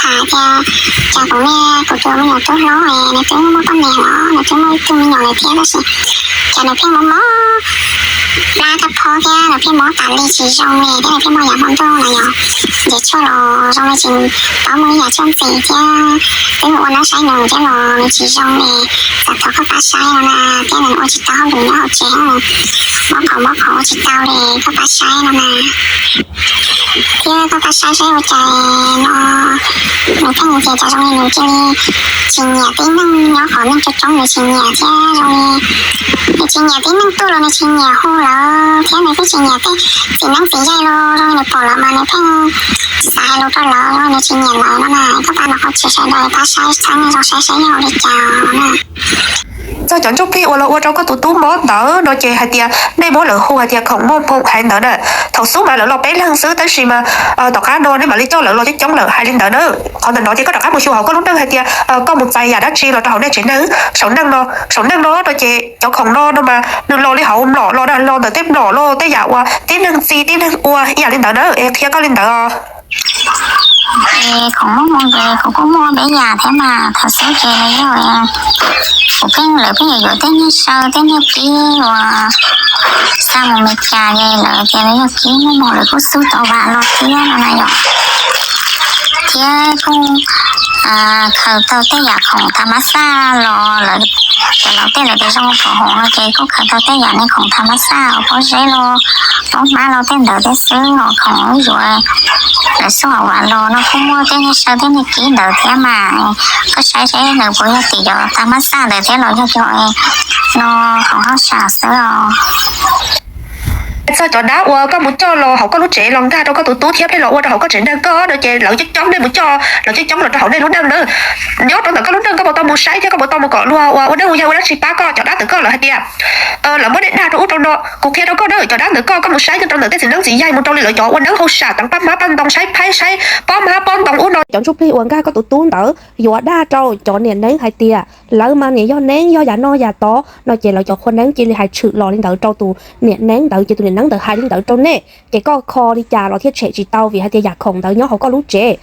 Tias, cas kuv niam, kuv tus me nyuam tub hlob nws twb muaj poj niam los nws twb muaj ib tug me nyuam lawm thiab, tab sis cas nws pheej mob mob plab kab phob thiab nws pheej mob tas li tsis zoo li thiab nws pheej mob yav hmo ntuj no yog nce tshuaj los zoo li tsis paub muaj ib yam txoj ntxim thiab twb mus ua neeb saib nws thiab los nws tsis zoo li. Xav thov koj pab saib no na, thiab nws ua tsis tau hauj lwm nyob hauv tsev, mob qhov mob qhov ua tsis tau li, koj pab saib no na. Thiab koj pab saib saib ua cas no, nws pheej tias cas zoo li nws cia li tsis nyiam tib neeg nyob qhov neeg coob coob, nws tsis nyiam thiab zoo li nws tsis nyiam tib neeg tuaj los nws tsis nyiam hu lawv thiab nws pheej tsis nyiam tej txiv neeb txiv yaig los zoo li nws pom lawv mas nws pheej xav hais lus rau lawv los nws tsis nyiam lawv no na. Koj pab no qhov tseem sawv daws pab saib txheeb zoo saib saib yog ua li cas na. Txog cov ntsuj plig uas los ua rau koj tus tub mob ntawd no ces hais tias nej muab lawv hu hais tias khoom muaj hmoo hais ntawd na. Thaum xub mas lawv los peb leeg xwb tab sis mas tom qab no nej mam li coj lawv los coob coob lawm hais li ntawd na. Qhov ntawm no ces koj rov qab mus xyuas hauv koj lub neej hais tias koj mus txais yam dab tsi los rau hauv nej tsev neeg. Saum neej no, saum neej no no ces cov khoom no no mas nws los li hauv mlom los na, los ntawm tej mlom los tej yam uas tib neeg txi tib neeg ua ib yam li ntawd na, es qhia koj li ntawd. Khoom muaj hmoo ces kuv kuj muaj peb yam thiab mas thaum xub ces nws yog kuv pheej lawv pheej yuav yuav tej niag saw tej niag kib uas xa mus Meskas ces lawv tias nws yog kib muaj hmoo lawv kuj xub tau vam los thiab no na yom. Thiab kuj khaws tau tej yam khoom tha mab xaj los lawv, cov laus tej lawv tias zoo khoom hauv no ces kuj khaws tau tej yam niag khoom tha mab xaj uas pob zeb los pob hmab los tej ntawd thiab xwb os. Khoom yuav lawv xub hauv vam los no kuj muaj tej niag saw tej niag kib ntawd thiab mas koj saib seb nws puas yog tim cov tha mab xaj ntawd thiab los yog cov no khoom hauj sam xwb os. Txog cov dab uas koj mus coj los hauv koj lub tsev los nkag rau koj tus tub thiab pheej los ua rau hauv koj tsev neeg koj no ces lawv coob coob, nej mus coj lawv coob coob los rau hauv nej lub neej na. Nyob rau ntawm koj lub neej koj puas tau mus saib thiab koj puas tau mus kom luag ua ua neej ua yaig ua dab tsi pab koj, cov dab ntawd koj lawv hais tias lawv muab nej dag rau ub rau no. Kuv qhia rau koj na, cov dab ntawd koj, koj mus saib rau ntawm tej txiv neeb txiv yaig mus rau li lawv cov ua neeb hauj sam teev paj hmab paj ntoo, saib phaib saib pob hmab pob ntoo ub no. Cov ntsuj plig uas nkag koj tus tub ntawd yuav dag rau cov niam neeb hais tias lawv mas niam yog neeb yog yam no yam tod no ces lawv cov qhua neeb cia li hais tshwm los li ntawd rau tus niam neeb ntawd ces tus niam neeb ntawd hais li ntawd rau nej ces koj kho li cas los thiaj tshem tsis tau vim hais tias yam khoom ntawd nyob hauv koj lub tsev.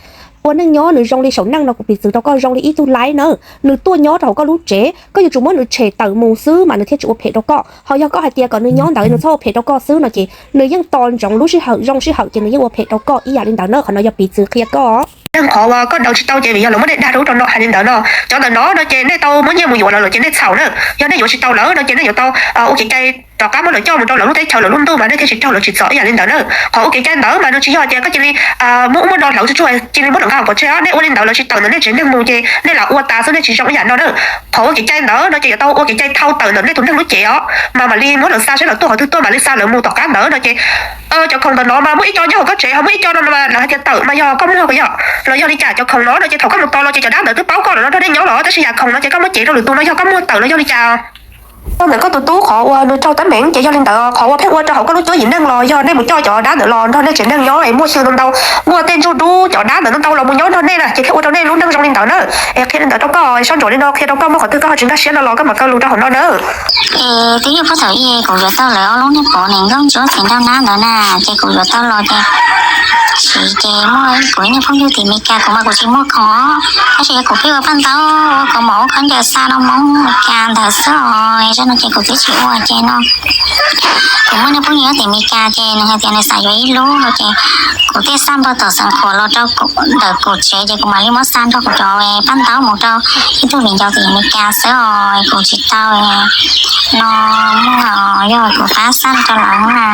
Ua neej nyob nws zoo li saum neej no kuv piv txwv rau koj zoo li ib tug laib na, nws tuaj nyob rau hauv koj lub tsev koj yuav tsum muab nws tshem tawm mus xwb mas nws thiaj tsis ua phem rau koj. Ho yog koj hais tias kom nws nyob ntawd nws txhob ua phem rau koj xwb no ces nws yeej tos ntsoov lub sij hawm zoo sij hawm ces nws yeej ua phem rau koj ib yam li ntawd na. Qhov no yog piv txwv qhia koj. Neeg qhov uas koj daws tsis tau ces vim yog lawv muab nej dag rau ub rau no hais li ntawd no. Cov ntawm no no ces nej tau muab nyiaj mus yuav lawv lawm ces nej txhaum na. Yog nej yuav tsis tau lawv no ces nej yuav tau ua kev cai rov qab muab lawv coj mus rau lawv lub teb chaws lawv lub ntuj mas nej thiaj tsis raug lawv tsim txom ib yam li ntawd na. Qhov ua kev cai ntawd mas nws tsis yog tias koj cia li muab ub muab no hlawv tsuj tsuag cia li muab nws nqa pov tseg os. Nej ua li ntawd lawv tsis tawm ntawm nej tsev neeg mus ces nej lam ua tas xwb, nej tsis zoo ib yam no na. Qhov ua kev cai ntawd no ces yuav tau ua kev cai thau tawm ntawm nej tus neeg lub cev os, mas mam li muab lawv xa saib lawv tuaj qhov twg tuaj mam li xa lawv mus. Tom qab ntawd no ces cov khoom ntawm no mas muaj ib co nyob hauv koj tsev, ho muaj ib co no mas lawv hais tias tawm mas yog koj muag puas yog los yog li cas? Cov khoom no no ces thaum koj mus tos los ces cov dab ntawd twb paub koj lawm no nrog nej nyob los, tab sis yam khoom no ces koj muab cev rau lwm tus no yog koj muag tawm los yog li cas? Txog ntawm koj tus tub qhov uas nws raug teeb meem ces yog li ntawd, qhov uas pheej ua rau hauv koj lub cuab yim neej los yog nej mus coj cov dab ntawd los nrog nej tsev neeg nyob es muaj xyw ntau ntau, muaj tej ntsuj dub cov dab ntawd ntau ntau los mus nyob nrog nej na, ces thiaj ua rau nej lub neej zoo li ntawd na. Es qhia li ntawd rau koj, soj ntsuam li no qhia rau koj, muaj qhov twg koj ho tsis nkag siab no los koj mam kaw lus rau hauv no na. Twb yog phub thaum ub kuv yuav tau lawv ob lub niag pov nees nkaum ntsuab txiv nrag nab ntawd na, ces kuv yuav tau los ces siv ces muaj kuv ib niag phooj ywg tim Meskas, kuv mas kuv tsis muaj khoom, tab sis kuv pheej ua paj ntaub ua kaus mom ua khaub ncaws xa rau Hmoob Meskas ntawd xwb os, zaj no ces kuv twb tsis ua ces no kuv muaj niag phooj ywg nyob tim Meskas ces nws hais tias nws xav yuav ib lub no ces kuv thiaj xa npawg tom Xeev Khuam los rau ntawm kuv tsev ces kuv mam li muab xa nrog kuv cov paj ntaub mus rau ib tug viv ncaus tim Meskas xwb os, kuv tsis tau no muaj, yog kuv pab xa rau lawv na.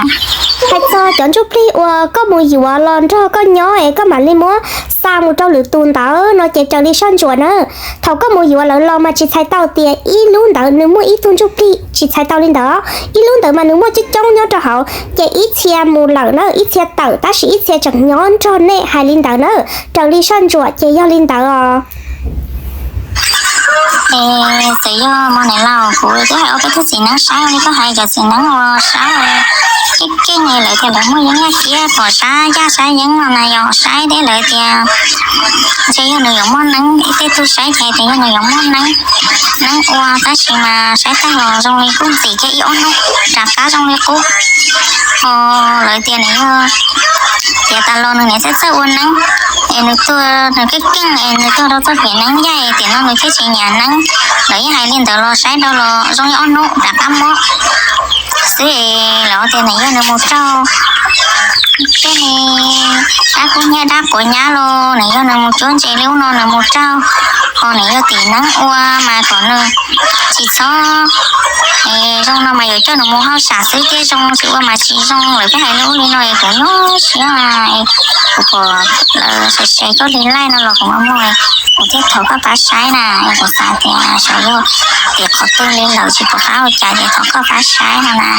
Hais txog cov ntsuj plig uas koj mus yuav los nrog koj nyob es koj mam li muab xa mus rau lwm tus ntawd no ces raws li soj ntsuam na. Thaum koj mus yuav lawv los mas tsis txhais tau tias ib lub ntawd nws muaj ib tug ntsuj plig, tsis txhais tau li ntawd. Ib lub ntawd mas nws muaj coob coob nyob rau hauv, ces ib txhia mus lawm na, ib txhia tawm tab sis ib txhia tseem nyob nrog nej hais li ntawd na. Raws li soj ntsuam ces yog li ntawd os. Es txawm yog mo niam laus, kuv twb hais ua peb tug txiv neeb saib li koj hais, cov txiv neeb uas saib keej keej li lawv tias lawv muaj yeeb yaj kiab pom sab yaj sab yeeb no na, yog saib thiab lawv tias ntshe yog nws yuav muaj neeb, tej tug saib ces tias yog nws yuav muaj neeb, neeb ua, tab sis mas saib tag los zoo li kuj ntxim kiag ib ob hnub rov qab zoo li qub. Ho lawv tias nws yog tias tas los nws niam txawj txawj ua neeb, es nws tuag nws keej keej es nws tuag rau txoj kev neeb yaig, tiam no nws thiaj tsis nyiam neeb. Lawv yeej hais li ntawd los saib rau los zoo li ob hnub rov qab mob xwb. Lawv tias nws yog nws mus raug tej dab kub hnyiab dab quav nyab los nws yog nws mus cuab ntses li ub no nws mus raug, ho nws yog tim neeb ua mas kom nws tsis txhob zoo no mas yuav coj nws mus hauj sam xwb thiaj zoo, tsis ua mas tsis zoo. Lawv thiaj hais li ub li no es kuv nyuaj siab mas kuv pom lawv share share koj li laij no los kuv muaj muaj, kuv thiaj thov koj pab saib na. Kuv xav tias xyov yog tim qhov twg li lawm tsis pom qab ua cas ces thov koj pab saib no na.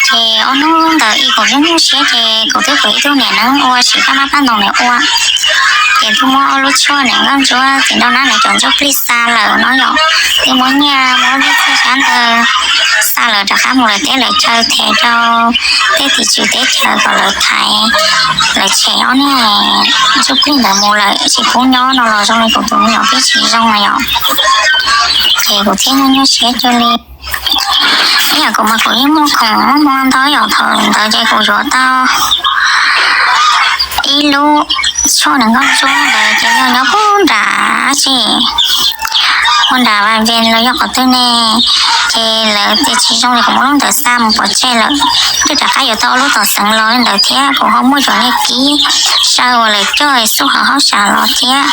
Ces ob hnub ntawd ib kuv nyuaj nyuaj siab ces kuv twb pom ib tug niam neeb ua siv kab mab paj ntoos niam ua, ces twb muab ob lub tshuaj niam nkauj ntsuab tim nrog nab nws cov ntsuj plig xa lawm no yom. Twb muab nyiaj muab lub txhij sab ntawd xa lawm rov qab mus lawv teb lawv chaw them rau tej tim tswv teb chaws kom lawv thaiv, lawv tshem ob niag ntsuj plig ntawd mus lawm tsis pub nyob no los zoo li kuv tus me nyuam pib tsis zoo na yom. Ces kuv thiaj nyuaj nyuaj siab cuag li. Ib yam kuv mas kuv yeej muaj khoom muaj muaj ntau yom, thaum ntawd ces kuv yuav tau ib lub tshuaj niam nkauj ntsuab ntawd ces yog nyob puag nram tsis, puag nram Vaj Vias los yog qhov twg ne, ces lawv tias tsis zoo li kuv muab lub ntawd xa mus pov tseg lawm. Twb rov qab yuav tau ob lub tom xeev los li ntawd thiab kuv ho muaj cov niag kib saw uas lawv coj xub hauv hauj sam los thiab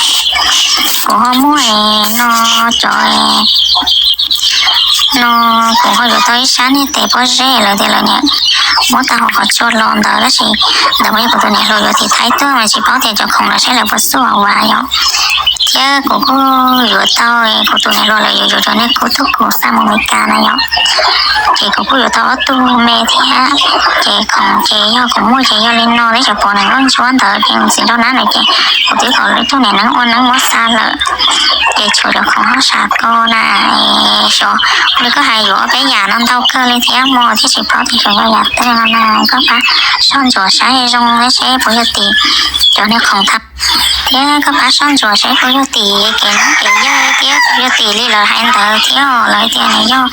kuv ho muaj no cov no kuv ho yuav tau ib sab niag tes pob zeb lawv tias lawv niam muab tau hauv qhov tsua los ntawd tab sis ntawd mas yog kuv tus niam hluas yuav tim Thaib tuaj mas tsis paub tias cov khoom lawv saib lawv puas xub hauv ua yom. Thiab kuv kuj yuav tau, kuv tus niam hluas lawv yuav yuav cov niag kub tug kuv xa mus Amelikas na yom. Ces kuv kuj yuav tau ob tug me thiab. Ces khoom ces yog kuv muaj ces yog li no thiab cov pom niam nkauj ntsuab ntawd ces mus txiv nrog nab ntawd ces kuv twb kom lawv tug niam neeb ua neeb muab xa lawm. Ces tshuav cov khoom hauj sam ko na, xyov li koj hais yuav ob peb yam no ntau kawg li thiab mas thiaj tsis paub tias xyov yog yam twg no na. Koj pab soj ntsuam saib zoo seb puas yog tim cov niag khoom thaum thiab koj pab soj ntsuam saib puas yog tim kev neeb kev yaig thiab puas yog tim li lawv hais ntawd thiab. Lawv tias nws yog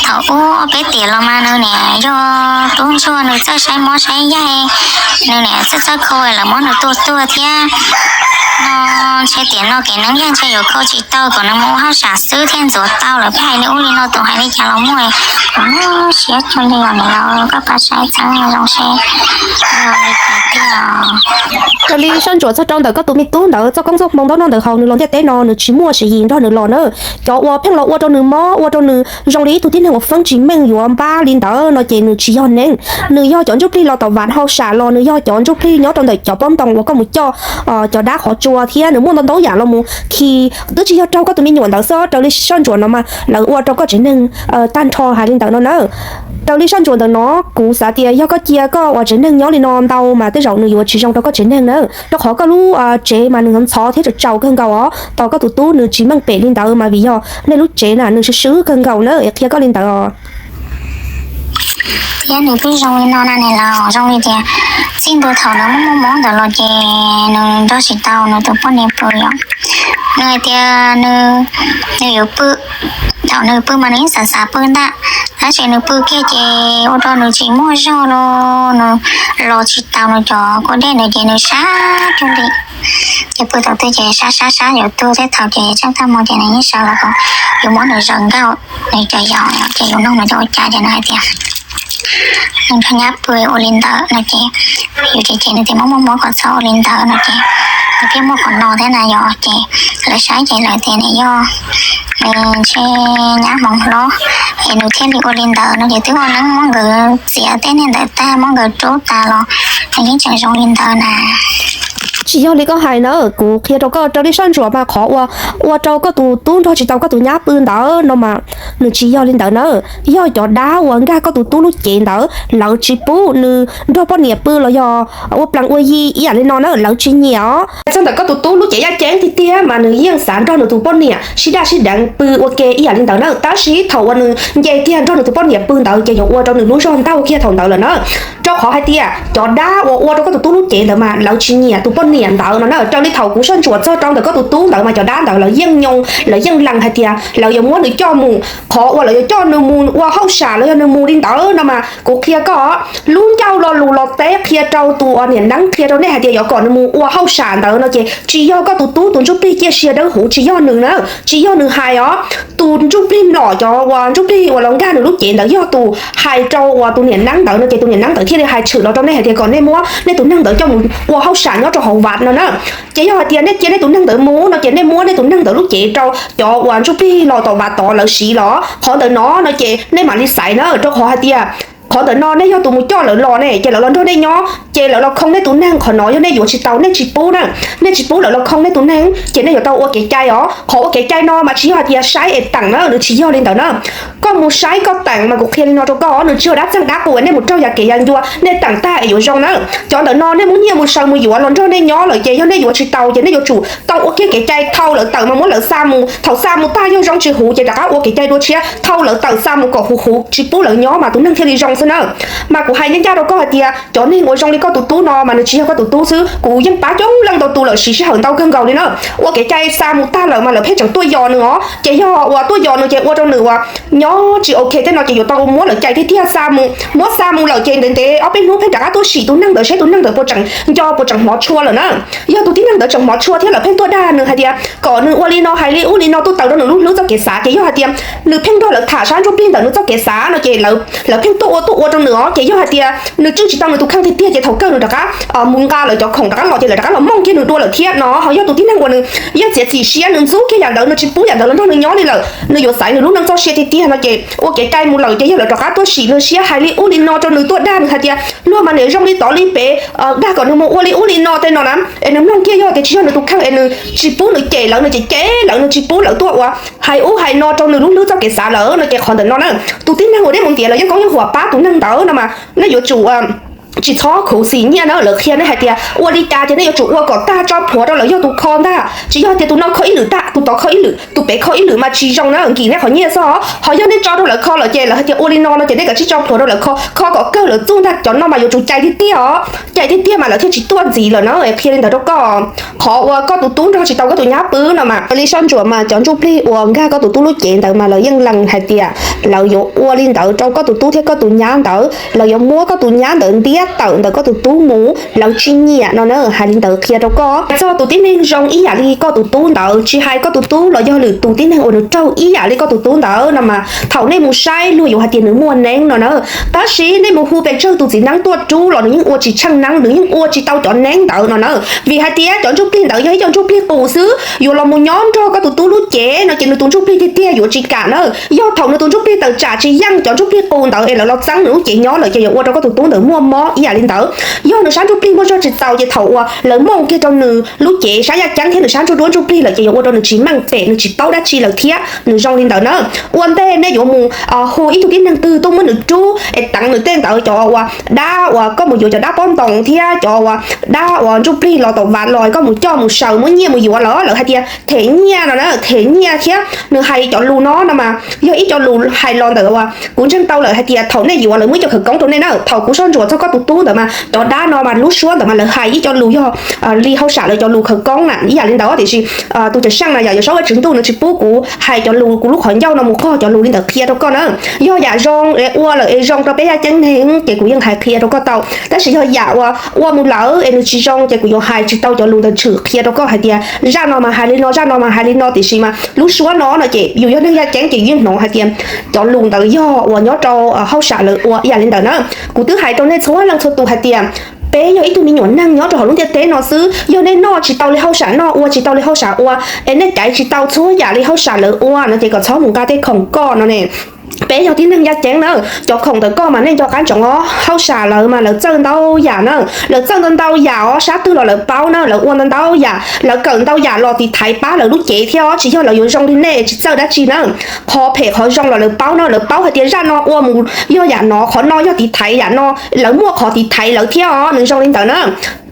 thaum ub ob peb tiam los mas nws niam yog tub ntsuag nws txawj saib mob saib yaig, nws niam txawj txawj kho lawv muab nws tua tuag thiab no. Ntshe tiam no kev neeb yaig ntshe yuav kho tsis tau kom nws mus ua hauj sam xwb thiaj ntxuav tau. Lawv pheej hais li ub li no, tus hais li cas los muaj. Kuv nyuaj siab cuag li os niam laus, koj pab saib txheeb zoo seb yog li cas tiag. Raws li soj ntsuam txog rau ntawm koj tus me tub ntawd txoj koob txoj hmoo ntaub noj ntawd haus nws los ntiaj teb no nws tsis muaj siv yis nrog nws los na. Cov uas pheej los ua rau nws mob ua rau nws zoo li ib tug tib neeg uas feeb tsis meej yuav npab li ntawd no ces nws tsis yog neeb, nws yog cov ntsuj plig los tom vam hauj sam los nws yog cov ntsuj plig nyob rau ntawm cov pob ntoo uas koj mus coj cov dab qhov tsua thiab nws muaj ntau ntau yam los mus khi. Twb tsis yog raug koj tus me nyuam ntawd xwb, raws li soj ntsuam no mas lawv ua rau koj tsev neeg tag nrho hais li ntawd no na. Raws li soj ntsuam ntawm no kuv xav tias yog koj cia koj ua tsev neeg nyob li no ntau mas tej zaum nws yuav tsis zoo rau koj tsev neeg na. Rau qhov koj lub tsev mas nws ntxhov thiab tsaus tsaus kawg nkaus os. Tos koj tus tub nws tsis meej pem li ntawd mas vim yog nej lub tsev na nws swb swb kawg nkaus na es qhia koj li ntawd os. Thiab nws kuj zoo li no na niam laus, zoo li tias txij ntua thaum nws muaj muaj mob ntawd los ces nws nrog tsis tau nws tus poj niam pw yom. Nws hais tias nws yuav pw, thaum nws pw mas nws yeej xav xav pw ntag, tab sis nws pw kiag ces ua rau nws tsis muaj zog los nws los tsis tau nws cov kua dej ntawd ces nws sab cuag li. Ces pw thaum twg ces sab sab sab yuav tuag thiab thaum ces tseem tag hmo ces nws yeej sawv los yuav muab nws zaws nkauj, nws cov yaus ces yuav nug nws ua cas ces nws hais tias nws nrog nyab pw ua li ntawd no ces yus ces ces nws tias muab muab muab kom txhob ua li ntawd no ces nws thiaj muaj qhov no thiab na yom. Ces lawv saib ces lawv tias nws yog nws ntshe nyab hmoov hlob es nws thiaj li ua li ntawd no ces twb ua neeb muab nkawd txiav tej niag ntawd tag muab nkawd rub tas los nws yeej tseem zoo li ntawd na. Tsis yog li koj hais na, kuv qhia rau koj raws li soj ntsuam mas qhov uas ua rau koj tus tub nrog tsis tau koj tus nyab pw ntawd no mas nws tsis yog li ntawd na. Yog cov dab uas nkag koj tus tub lub cev ntawd lawv tsis pub nws nrog poj niam pw los yog ua plees ua yi ib yam li no na lawv tsis nyiam os. Txog ntawm koj tus tub lub cev yaj ceeb tiag tiag mas nws yeej xav nrog nws tus poj niam sib daj sib deev pw ua ke ib yam li ntawd na, tab sis thaum uas nws nce kiag nrog nws tus poj niam pw ntawd ces yuav ua rau nws lub zog ntau kiag thaum ntawd lawm na. Rau qhov hais tias cov dab uas ua rau koj tus tub lub cev ntawd mas lawv tsis nyiam tus poj niam ntawd no na. Raws li thaum kuv soj ntsuam txog rau ntawm koj tus tub ntawd mas cov dab ntawd lawv yeej nyoo, lawv yeej lees hais tias lawv yuav muab nws coj mus, qhov uas lawv yuav coj nws mus ua hauj sam los yog nws mus li ntawd no mas kuv qhia koj, lub ncauj lo lus los teb qhia rau tus uas niam neeb qhia rau nej hais tias yuav kom nws mus ua hauj sam ntawd no ces tsis yog koj tus tub tus ntsuj plig ciaj sia dawb huv, tsis yog nws na, tsis yog nws hais os. Tus ntsuj plig mlom, cov uas ntsuj plig uas los nkag nws lub cev ntawd yog tus hais rau uas tus niam neeb ntawd no ces tus niam neeb ntawd thiaj li hais tshwm los rau nej hais tias kom nej muab nej tus neeg ntawd coj mus ua hauj sam nyob rau hauv vaj no na. Ces yog hais tias nej cia nej tus neeg ntawd mus no ces nej muab nej tus neeg ntawd lub cev rau cov uas ntsuj plig los tom vaj tod lawv siv los. Qhov ntawm no no ces nej mam li xaiv na, rau qhov hais tias qhov ntawm no nej yog tus mus coj lawv los ne, ces lawv los nrog nej nyob ces lawv los khoo nej tus neeg, qhov no yog nej yuav tsis tau, nej tsis pub na, nej tsis pub lawv los khoo nej tus neeg ces nej yuav tau ua kev cai os. Qhov ua kev cai no mas tsis yog hais tias saib es teem na, nws tsis yog li ntawd na. Koj mus saib koj teem mas kuv qhia li no rau koj, nws tsis yog dab txeeg dab qus nej mus raug yam kev yam ncua nej teem tag es yuav zoo na. Cov ntawm no nej muab nyiaj mus saw mus yuav los nrog nej nyob lawm ces yog nej yuav tsis tau ces nej yuav tsum tau ua kiag kev cai thau lawv tawm mas muab lawv xa mus, thaum xa mus tag yog zoo tsis huv ces rov qab ua kev cai dua tshiab, thau lawv tawm xa mus kom huv huv tsis pub lawv nyob mas tus neeg thiaj li zoo xwb na. Mas kuv hais ncaj ncaj rau koj hais tias cov neeg uas zoo li koj tus tub no mas nws tsis yog koj tus tub xwb, kuv yeej pab coob leej ntau tus lawm siv sij hawm ntau kawg nkaus li na. Ua kev cai xa mus tag lawm mas lawv pheej tseem tuaj yos nws os, ces yog uas tuaj yos nws ces ua rau nws uas nyob tsis ok tej no ces yuav tau muab lawv cais tiag tiag xa mus. Muab xa mus lawm ces ntev ntev ob peb hnub pheej rov qab tuaj sim tus neeg ntawd seb tus neeg ntawd puas tseem nco puas tseem hnov tshua lawm na. Yog tus tib neeg ntawd tseem hnov tshua thiab lawv pheej tuaj dag nws hais tias kom nws ua li no hais li ub li no tuaj taws rau nws lub hlwb txoj kev xav ces yog hais tias nws pheej nrog lawv tham sab ntsuj plig ntawm nws txoj kev xav no ces lawv pheej tuaj ua tuaj ua rau nws os. Ces yog hais tias nws tswj tsis tau nws tus kheej tiag tiag ces thaum kawg nws rov qab mus nqa lawv cov khoom rov qab los ces lawv rov qab los mooj kiag nws dua lawm thiab no. Ho yog tus tib neeg uas nws yeej txiav txim siab nws ntxub kiag yam ntawd, nws tsis pub yam ntawd los nrog nws nyob li lawm, nws yuav xaiv nws lub neej txoj sia tiag tiag no ces ua kev cai mus lawm ces yog lawv rov qab tuaj sim nws siab hais li ub li no rau nws, tuaj dag nws hais tias luag mas niam zoo li tod li pem, dag kom nws mus ua li ub li no tej no na. Es nws mloog kiag yog tias tsis yog nws tus kheej es nws tsis pub nws cem lawv, nws cem cem lawv, nws tsis pub lawv tuaj ua hais ub hais no rau nws lub hlwb txoj kev xav lawm no ces qhov ntawm no na, tus tib neeg uas dej mus ntiav lawv yeej koob yeej huam pab tus neeg ntawd no mas nej yuav tsum tsis txhob khuv xim nyiaj na. Lawv qhia nej hais tias ua li cas ces nej yuav tsum ua kom tag tso plhuav rau lawv yog tus kho ntag, tsis yog tias tus no kho ib lwm tag tus tod kho ib lwm, tus pem kho ib lwm mas tsis zoo na, nkim nej qhov nyiaj xwb os. Ho yog nej tso rau lawv kho lawm ces lawv hais tias ua li no no ces nej kav tsij tso plhuav rau lawv kho, kho kom kawg lawv txuj ntag. Cov no mas yuav tsum cais tiag tiag os, cais tiag tiag mas lawv thiaj tsis tuaj ntxiv lawm na. Qhia li ntawd rau koj, qhov uas koj tus tub nrog tsis tau koj tus nyab pw no mas raws li soj ntsuam mas cov ntsuj plig uas nkag koj tus tub lub cev ntawd mas lawv yeej lees hais tias lawv yuav ua li ntawd rau koj tus tub thiab koj tus nyab ntawd, lawv yuav muab koj tus nyab ntawd ntiab tawm ntawm koj tus tub mus, lawv tsis nyiam no na. Hais li ntawd qhia rau koj. Txog tus tib neeg zoo ib yam li koj tus tub ntawd, tsis hais koj tus tub los yog lwm tus tib neeg uas nws raug ib yam li koj tus tub ntawd no mas thaum nej mus saib luag yuav hais tias nws muaj neeb no na. Tab sis nej mus hu pes tsawg tus txiv neeb tuaj rub los nws yeej ua tsis tsheej neeb, nws yeej ua tsis tau cov neeb ntawd no na. Vim hais tias cov ntsuj plig ntawd yog ib co ntsuj plig qus xwb, yuav los mus nyob nrog koj tus tub lub cev no ces nws tus ntsuj plig tiag tiag yuav tsis kam na. Yog thaum nws tus ntsuj plig tawm tsam tsis yeej cov ntsuj plig qus ntawd es lawv los txeeb nws lub cev nyob lawm ces yuav ua rau koj tus tub ntawd muaj mob ib yam li ntawd. Yog nws sab ntsuj plig muaj zog tsis txaus ces thaum uas lawv mooj kiag rau nws lub cev sab yaj ceeb thiab nws sab ntsuj duab ntsuj plig lawm ces yuav ua rau nws tsis meej pem, nws tsis paub dab tsi lawm thiab. Nws zoo li ntawd na. Ua ntej nej yuav mus hu ib tug tib neeg twg tuaj muab nws rub es teev nws tej ntawd, cov uas dab uas koj mus yuav cov dab pob ntoos thiab cov uas dab uas ntsuj plig los tom vaj los koj mus coj mus saws muab nyiaj mus yuav los lawv hais tias them nyiaj no na, them nyiaj thiab nws hais cov lus no no mas yog ib co lus hais los ntawm uas kuv ntseeg tau lawm hais tias thaum nej yuav lawv muaj ib co khawv koob rau nej na. Thaum kuv soj ntsuam txog koj tus tub ntawd mas cov dab no mas lub suab ntawd mas lawv hais ib co lus yog li hauj sam lawv cov lus khawv koob na ib yam li ntawd. Tiam sis tus cawm seej na yam yawm saub vaj tswv ntuj nws tsis pub kuv hais cov lus, kuv lub qhov ncauj no mus qog cov lus li ntawd qhia rau koj na. Yog yam zoo es ua lawm es zoo rau peb yaj ceeb neeg ces kuv yeej hais qhia rau koj tau, tab sis yog yam uas ua mus lawm es nws tsis zoo ces kuv yuav hais tsis tau cov lus ntawd tshwm qhia rau koj hais tias zaj no mas hais li no, zaj no mas hais li no. Tiam sis mas lub suab no no ces yus yog neeg yaj ceeb ces yus yeej hnov hais tias cov lus ntawd yog uas nyob rau hauj sam lawv ua ib yam li ntawd na. Kuv twb hais rau nej txhua leej txhua tus hais tias peb yog ib tug me nyuam neeg nyob rau hauv lub ntiaj teb no xwb, yog nej noj tsis tau li hauj sam noj, ua tsis tau li hauj sam ua, es nej caiv tsis tau txhua yam li hauj sam lawv ua no ces kom txhob mus nqa tej khoom koj no ne. Peb yog tib neeg yaj ceeb na, cov khoom ntawm koj mas nej nco qab ntsoov os, hauj sam lawv mas lawv txawj ntau yam na, lawv txawj ntau ntau yam os, sab twg los lawv paub na, lawv ua ntau ntau yam, lawv kawm ntau yam los tiv thaiv pab lawv lub cev thiab os, tsis yog lawv yuav zoo li nej tsis txawj dab tsi na. Qhov phem qhov zoo los lawv paub na, lawv paub hais tias zaj no ua mus yog yam no, qhov no yog tiv thaiv yam no, lawv muaj qhov tiv thaiv lawv thiab os, nws zoo li ntawd na.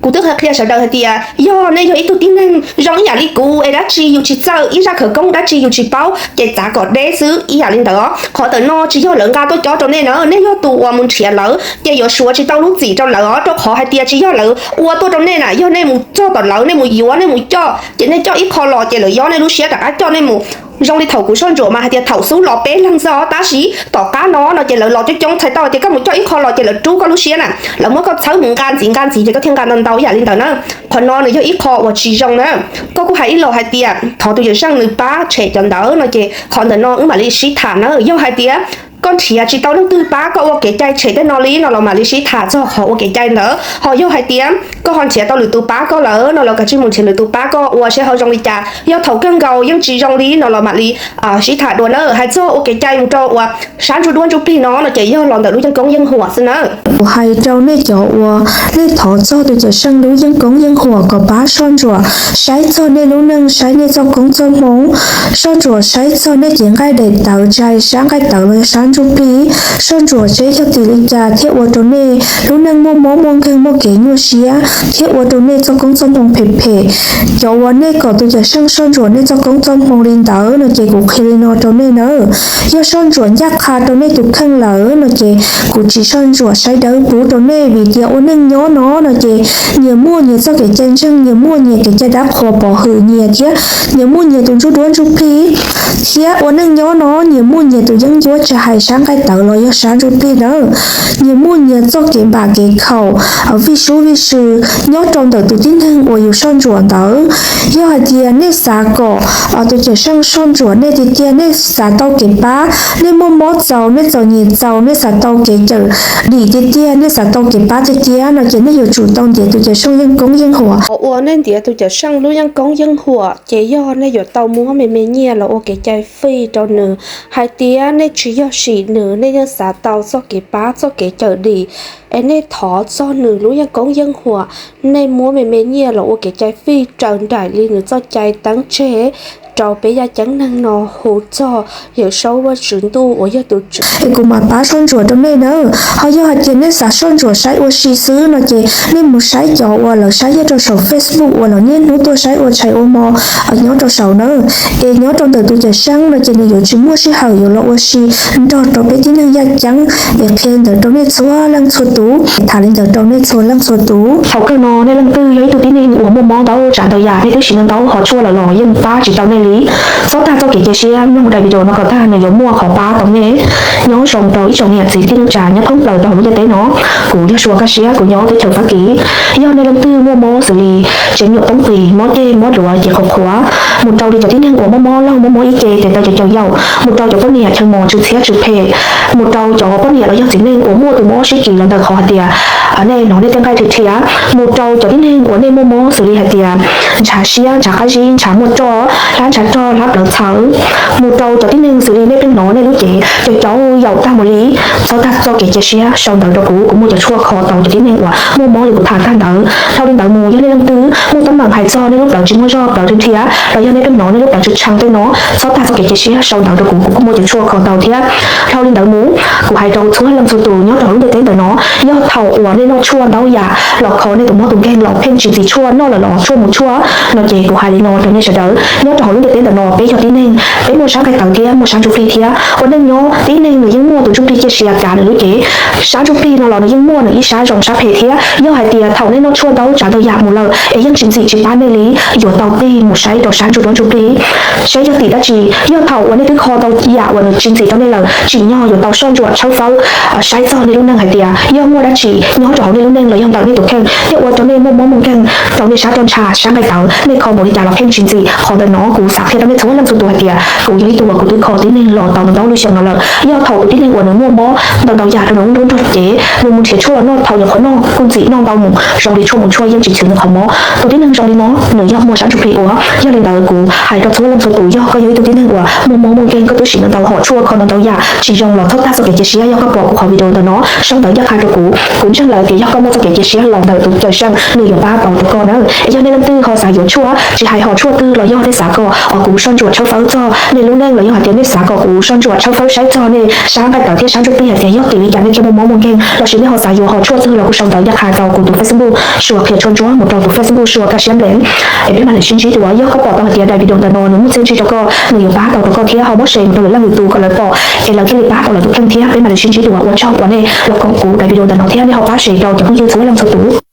Kuv twb qhia sawv daws hais tias yog nej yog ib tug tib neeg zoo ib yam li kuv es dab tsi yus tsis txawj, ib zaj khawv koob dab tsi yus tsis paub ces txav kom deb xwb ib yam li ntawd. Qhov ntawm no tsis yog lawv nqa tuaj cob rau nej na, nej yog tus uas mus nrhiav lawv ces yuav suav tsis tau lub txim rau lawv os, rau qhov hais tias tsis yog lawv ua tuaj rau nej na, yog nej mus txog tom lawv, nej mus yuav, nej mus coj, ces nej coj ib qho los ces lawv yob nej lub siab rov qab coj nej mus. Zoo li thaum kuv soj ntsuam mas hais tias thaum xub los peb leeg xwb os, tab sis tom qab no no ces lawv los coob coob, txhais tau tias koj mus coj ib qho los ces lawv rub koj lub siab na, lawv muab koj txhawb mus nqa ntxiv nqa ntxiv ces koj thiaj nqa ntau ntau ib yam li ntawd na. Qhov no nws yog ib qho uas tsis zoo na. Koj kuj hais ib los hais tias thov tus cawm seej nws pab tshem cov ntawd no ces qhov ntawm no wb mam li sib tham na. Yog hais tias koj nrhiav tsis tau leej twg pab koj ua kev cai tshem tej no li no los mam li sib tham txog qhov ua kev cai ntawd. Ho yog hais tias koj ho nrhiav tau lwm tus pab koj lawm no los kav tsij mus nrhiav lwm tus pab koj ua seb ho zoo li cas. Yog thaum kawg nkaus yeej tsis zoo li no los mam li sib tham dua na. Hais txog ua kev cai mus rau uas sab ntsuj duab ntsuj plig no no ces yog los ntawm lub yeeb koob yeeb huam xwb na. Kuv hais rau nej cov uas nej thov txog tus cawm seej lub yeeb koob yeeb huam kom pab soj ntsuam saib txog nej lub neej, saib nej txoj koob txoj hmoov, soj ntsuam saib txog nej cev nqaij daim tawv, tsis hais sab nqaij tawv los yog sab ntsuj plig, soj ntsuam seb yog tim li cas thiaj ua rau nej lub neej muaj mob muaj nkeeg, muaj kev nyuaj siab, thiab ua rau nej txoj koob txoj hmoov phem phem. Cov uas nej kom tus cawm seej soj ntsuam nej txoj koob txoj hmoov li ntawd no ces kuv qhia li no rau nej na. Yog soj ntsuam ncaj qha rau nej tus kheej lawm no ces kuv tsis soj ntsuam saib dawb pub rau nej, vim tias ua neej nyob no no ces nyias muaj nyias txoj kev cai ntseeg, nyias muaj nyias kev cai dab qhuas pov hwm nyias thiab nyias muaj nyias tus ntsuj duab ntsuj plig, thiab ua neej nyob no nyias muaj nyias tus yeeb ncuab, tsis hais sab nqaij tawv los yog sab ntsuj plig na. Nyias muaj nyias txoj kev npam kev khaum, vij sub vij sw nyob rau ntawm tus tib neeg uas yus soj ntsuam ntawd. Yog hais tias nej xav kom tus cawm seej soj ntsuam nej tiag tiag, nej xav tau kev pab, nej muaj mob txaus, nej txom nyem txaus, nej xav tau kev cawm dim tiag tiag, nej xav tau kev pab tiag tiag no ces nej yuav tsum tau ntiav tus cawm seej yeej koob yeej huam. Qhov uas nej ntiav tus cawm seej lub yeej koob yeej huam ces yog nej yuav tau muab me me nyiaj los ua kev cai fij rau nws. Hais tias nej tsis yog sim nws, nej yeej xav tau txoj kev pab, txoj kev cawm dim, es nej thov txog nws lub yeej koob yeej huam, nej muab me me nyiaj los ua kev cai fij raws nraim li nws txoj cai teeb tseg rau peb yaj ceeb neeg no hu txog Yawm Saub Vajtswv Ntuj uas yog tus tswv. Es kuv mam pab soj ntsuam rau nej na. Ho yog hais tias nej xav soj ntsuam saib ua si xwb no ces nej mus saib cov uas lawv saib nyob rau saum Facebook uas lawv niaj hnub tuaj saib ua tshais ua hmo nyob rau saum na. Es nyob rau ntawm tus cawm seej no ces nws yuav tsis muaj sij hawm yuav los ua si nrog rau peb tib neeg yaj ceeb es qhia li ntawd rau nej txhua leej txhua tus, tham li ntawd rau nej txhua leej txhua tus. Thaum kawg no nej leej twg yog ib tug tib neeg uas muaj mob ntau tsav ntau yam, nej twb siv ntau ntau hom tshuaj lawm los yeej pab tsis tau nej li. Txhob tag txoj kev cia siab, mloog daim video no kom tag, nws yuav muaj qhov pab tau nej. Nyob zoo rau ib tsoom niam txiv kwv tij neej tsa nyob thoob plaws rau hauv lub ntiaj teb no. Kuv yog Sua Kaj Siab, kuv nyob teb chaws Fab Kis. Yog nej leej twg muaj mob xws li tsev nyuam poob qis, mob ceg mob duav, ces qhuav qhuav, mus rau li cov tib neeg uas mob mob laug mob mob ib ce tes taw caum caum yaum, mus rau cov poj niam chaw mos tsw txhiab tsw phem, mus rau cov poj niam los yog txiv neej uas muaj tus mob sib kis los ntawm qhov hais tias nej hnov nej tej nqaij rhiab rhiab, mus rau cov tib neeg uas nej muaj mob xws li hais tias ntshav siab, ntshav qab zib, ntshav muaj roj, hlab ntshav rog, hlab plawv txhawv, mus rau cov tib neeg xws li nej pheej hnov nej lub cev caum caum yaum tag mus li. Txhob tag txoj kev cia siab, sau ntawv rau kuv, kuv muaj cov tshuaj kho tau cov tib neeg uas muaj mob li kuv tham tag ntawd. Dhau li ntawd mus, yog nej leej twg muaj teeb meem hais txog nej lub plawv tsis muaj zog, plawv rhiab rhiab, los yog nej pheej hnov nej lub plawv tsis tshee tej no, txhob tag txoj kev cia siab, sau ntawv rau kuv, kuv kuj muaj cov tshuaj kho tau thiab. Dhau li ntawd mus, kuv hais rau txhua leej txhua tus nyob rau hauv lub ntiaj teb ntawm no, yog thaum uas nej noj tshuaj ntau yam los kho nej tus mob tus nkeeg los pheej tsis ntxim tshuaj, noj lawm los tshuaj mus tshuaj no ces kuv hais li no rau nej sawv daws, nyob rau hauv lub ntiaj teb ntawm no peb yog tib neeg, peb muaj sab nqaij tawv thiab muaj sab ntsuj plig thiab. Ua neej nyob tib neeg nws yeej muaj tus ntsuj plig cia siab kav nws lub cev. Sab ntsuj plig no los nws yeej muaj nws ib sab zoo sab phem thiab. Yog hais tias thaum nej noj tshuaj ntau tsav ntau yam mus lawm es yeej tsis ntxim tsis pab nej li, yuav tau tig mus saib rau sab ntsuj duab ntsuj plig saib yog tim dab tsi. Yog thaum uas nej twb kho tau yam uas nws tsis ntxim rau nej lawm, tsim nyog yuav tau soj ntsuam tshawb fawb saib txog nej lub neej hais tias yog muaj dab tsi nyob rau hauv nej lub neej los yog ntawm nej tus kheej thiaj ua rau nej muaj mob muaj nkeeg, rau nej sab roj ntsha sab nqaij tawv, nej kho mus li cas los pheej tsis ntxim. Qhov ntawm no kuv xav qhia rau nej txhua leej txhua tus hais tias kuv yog ib tug uas kuv twb kho tib neeg los tau ntau lub xyoo no lawm. Yog thaum tus tib neeg uas nws muaj mob ntau ntau yam rau nws lub nruab nrog cev, nws mus nrhiav tshuaj los noj, thaum nyuam qhuav noj kuj ntxim noj ntau mus zoo li tshuaj mus tshuaj yeej tsis chwv nws qhov mob. Tus tib neeg zoo li no nws yog muaj sab ntsuj plig ua. Yog li ntawd kuv hais rau txhua leej txhua tus, yog koj yog ib tug tib neeg uas muaj mob muaj nkeeg, koj twb siv ntau ntau hom tshuaj kho ntau ntau yam tsis zoo los txhob tag txoj kev cia siab. Yog koj pom kuv qhov video ntawm no, sau ntawv ncaj qha rau kuv, kuv ntseeg lawm tias yog koj muaj txoj kev cia siab los ntawm tus cawm seej nws yuav pab tau rau koj. Yog nej leej twg ho xav yuav tshuaj, tsis hais hom tshuaj twg los yog nej xav kom kuv soj ntsuam tshawb fawb txog nej lub neej los yog hais tias nej xav kom kuv soj ntsuam tshawb fawb saib txog nej sab nqaij tawv thiab sab ntsuj plig hais tias yog tim li cas nej thiaj muaj mob muaj nkeeg, lossis nej ho xav yuav hom tshuaj twg los kuj sau ntawv ncaj qha rau kuv tus Facebook Suas Qhia Tshuaj Ntsuab mus rau tus Facebook Suas Kaj Siab Nplev, es peb mam li sib ntsib dua. Yog koj pom tau hais tias daim video ntawm no nws muaj txiaj ntsig rau koj, nws yuav pab tau rau koj thiab ho muab share mus rau lwm leej lwm tus kom lawv pom es lawv thiaj li pab tau lawv tus kheej thiab. Peb mam li sib ntsib dua, ua tsaug uas nej los koom kuv daim video ntawm no thiab nej ho pab share rau cov phooj ywg txhua leej txhua tus.